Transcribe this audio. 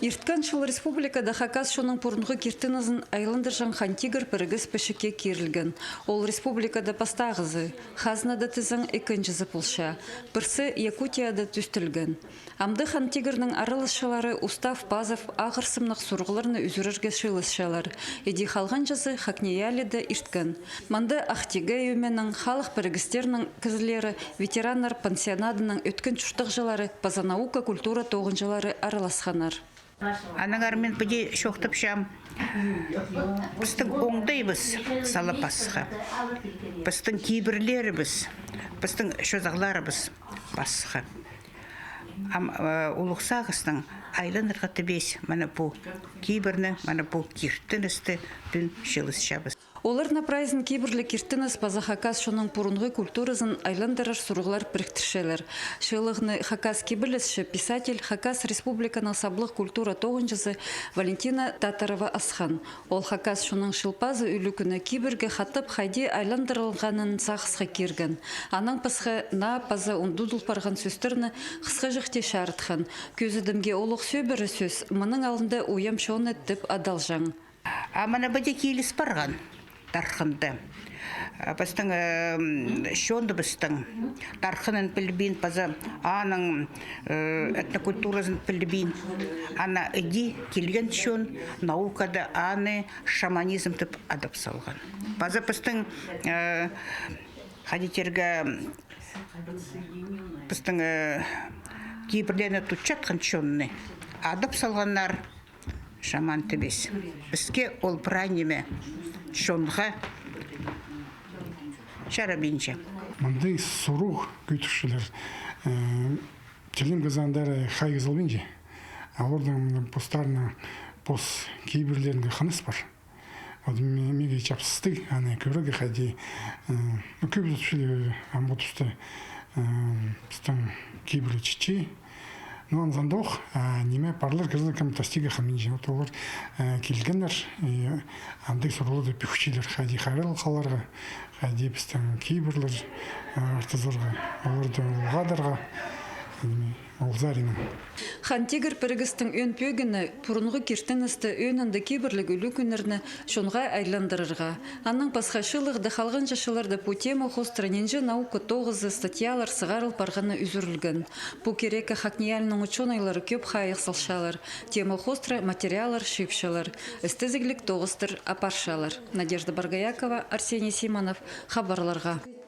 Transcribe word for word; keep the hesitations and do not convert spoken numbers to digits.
Ирткен чыл республикада хакас чонның пурунғы киртінізін айландырҷаң «Хан Тигір» пірігіс пічікке кирілген. Ол республикада пастағызы, хазнада тізең, ікінҷізі полча. Пірсі Якутияда тӱстелген. Амды «Хан Тигірнің» араласчылары устав пазып, ағырсымнығ сурығларны ӱзӱрерге чыылысчалар. Іди халғанҷызы ХакНИИЯЛИ-да ирткен. Мында Ах Тигі ӧменің, халых пірігістерінің кізілері, ветераннар пансионадының ӧткін чуртағҷылары паза наука, культура тоғынҷылары араласханнар. Аннаңар мин піди чоохтапчам. Пістің оңдайыбыс сала пасха. Пістің кибірлерібіс, пістің чозағларыбыс пасха. Ам, э, улуғ сағыстаң айланарға тібес мына пу кибірні, мына пу киртіністі пӱӱн чыылысчабыс. Оларны прайзын кибірліг киртініс паза хакас чонның пурунғы культуразын айландырар сурығлар піріктірчелер. Чыылығны хакас кибелісчі, писатель, Хакас Республиканың саблығ культура тоғынҷызы Валентина Татарова асхан. Ол хакас чонның Чыл пазы ӱлӱкӱні кибірге хатап хайди айландырылғанын сағысха кирген. Анаң пасха наа паза ундудыл парған сӧстерні хысхаҷахти чарытхан. Кӧзідімге, олох сӧбіре сӧс мының алнында уям чон ит тіп адалҷаң. А мына піди киліс парған тархында. А пістің, э, м, чоныбыстың тархынын пілбин, паза аның, э, этнокультуразын пілбин. Ана іди килген чон наукада аны шаманизм тіп адап салған. Паза пістің, э, хайди тирге, пістің, э, кибірлерні тутчатхан чонны адап салғаннар. Шаман тібес. Піске ол прай ниме чонға чарабинча. Мындағ сурығ кӧдірчелер, э, тілін кізі андар хайығ салбинча. А оларның постарының пос кибірлерінде хыныс пар. Вот ме-, меге чапсыстығ, аны кӧрерге хайди, э, ну, кӧп чіли ам пу туста, э, пістің кибірлі чітче. Ну, анзандох, а, ниме, парлар кізілер кем тастиға хаминче. Вот олар, э, килгеннер, и андағ сурығларны пӱкчелер, хайди хайраллығ халарға, хайди пістің кибірлер, э, артызарға, оларды улғадарға, ниме, ол саринаң. «Хан Тигір» пірігістің ӧӧн пӧгіні пурунғы киртіністі, ӧӧнінде кибірліг ӱлӱкӱннерні чонға айландырарға. Анаң пасха чыылығда халғанҷы чылларда пу тема хоостыра нинҷе наука тоғызы, статьялар сығарыл парғаны ӱзӱрілген. Пу кирекке ХакНИИЯЛИ-ның учёныйлары кӧп хайығ салчалар. Тема хоостыра материаллар чыыпчалар. Істезігліг тоғыстар апарчалар. Надежда Боргоякова, Арсений Симонов, хабарларға.